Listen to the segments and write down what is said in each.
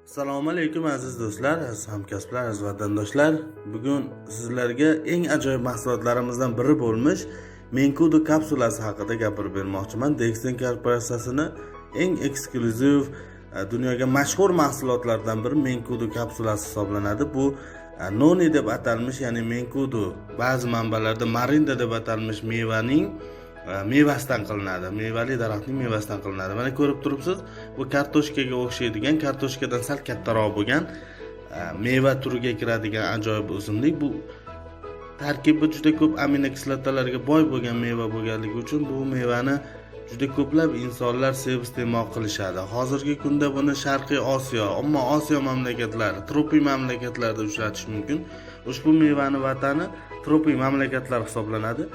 Assalomu alaykum, aziz do'stlar, aziz hamkasblar, aziz vatandoshlar. Bugun sizlarga eng ajoyib mahsulotlarimizdan biri bo'lmish Menkudo kapsulasi haqida gapirib bermoqchiman. Dexon korporatsiyasini eng eksklyuziv, dunyoga mashhur mahsulotlardan biri Menkudo kapsulasi hisoblanadi. Bu noni deb atalmish, ya'ni Menkudo, ba'zi manbalarda marinda deb atalmish mevaning mevasidan qilinadi, mevali daraxtning mevasidan qilinadi. Mana, ko'rib turibsiz, bu kartoshkaga o'xshaydigan, kartoshkadan sal kattaroq bo'lgan meva turiga kiradigan ajoyib o'simlik. Bu tarkibi juda ko'p aminokislotalarga boy bo'lgan meva bo'lganligi uchun bu mevani juda ko'plab insonlar sevib iste'mol qilishadi. Hozirgi kunda buni Sharqiy Osiyo, ammo Osiyo mamlakatlari, tropik mamlakatlarda uchratish mumkin. Ushbu mevani vatani tropik mamlakatlar hisoblanadi.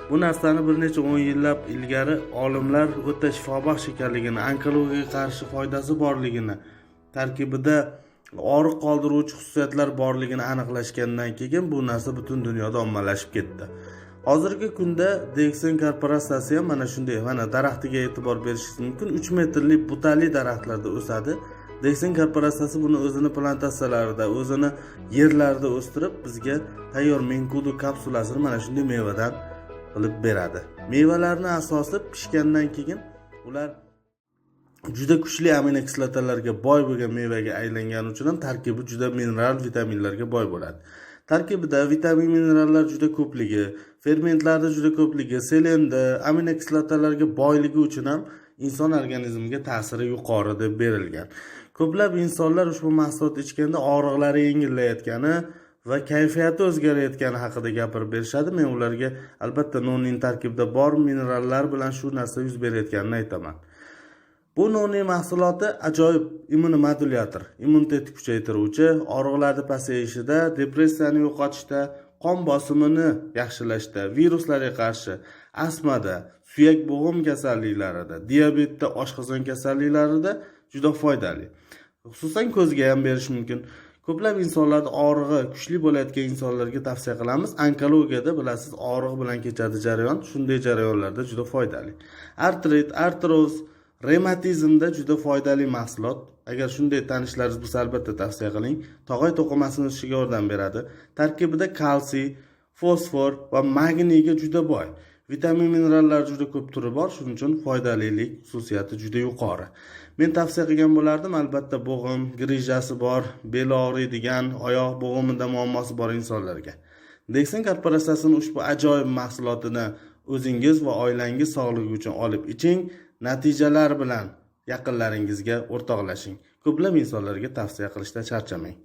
Bu narsani bir necha 10 yillab ilgari olimlar o'ta shifobaxsh ekanligini, onkologiyaga qarshi foydasi borligini, tarkibida og'riq qoldiruvchi xususiyatlar borligini aniqlashgandan keyin bu narsa butun dunyoda ommalashib ketdi. Hozirgi kunda Dexon korporatsiyasi ham mana shunday, mana, daraxtiga e'tibor berishingiz mumkin, 3 metrli butali daraxtlarda o'sadi. Dexon korporatsiyasi buni o'zini plantatsiyalarida, o'zini yerlarida o'stirib, bizga tayyor Menkudo kapsulasini mana shunday mevadan qilib beradi. Mevalarni asosi pishgandan keyin ular juda kuchli aminokislotalarga boy bo'lgan mevaga aylangani uchun ham tarkibi juda mineral, vitaminlarga boy bo'ladi. Tarkibida vitamin, minerallar juda ko'pligi, fermentlarni juda ko'pligi, selenda, aminokislotalarga boyligi uchun ham inson organizmiga ta'siri yuqori deb berilgan. Ko'plab insonlar ushbu mahsulot ichganda og'riqlari yengillayotgani va kayfiyati o'zgarayotgani haqida gapirib berishadi. Men ularga, albatta, nonning tarkibida bor minerallar bilan shu narsa yuz berayotganini aytaman. Bu noni mahsuloti ajoyib immunomodulyator, immunitetni kuchaytiruvchi, og'riqlarni pasayishida, depressiyani yo'qotishda, qon bosimini yaxshilashda, viruslarga qarshi, astmada, suyak bo'g'im kasalliklarida, diabetda, oshqozon kasalliklarida juda foydali. Xususan, ko'zga ham berish mumkin. Ko'plab insonlarda og'rig'i kuchli bo'layotgan insonlarga tavsiya qilamiz. Onkologiyada, bilasiz, og'riq bilan kechadi jarayon, shunday jarayonlarda juda foydali. Artrit, artroz, revmatizmda juda foydali mahsulot. Agar shunday tanishlaringiz bo'lsa, albatta tavsiya qiling. Tog'oy to'qimasini o'sishiga yordam beradi. Tarkibida kalsiy, fosfor va magniyga juda boy. Vitamin, minerallar juda ko'p turi bor, shuning uchun foydalilik xususiyati juda yuqori. Men tavsiya qilgan bo'lardim, albatta, bo'g'im грыжа si bor, beli og'riydigan, oyoq bo'g'imida muammosi bor insonlarga. Dexon korporatsiyasining ushbu ajoyib mahsulotini o'zingiz va oilangiz sog'ligi uchun olib iching, natijalar bilan yaqinlaringizga o'rtoqlashing. Ko'plab insonlarga tavsiya qilishda charchamang.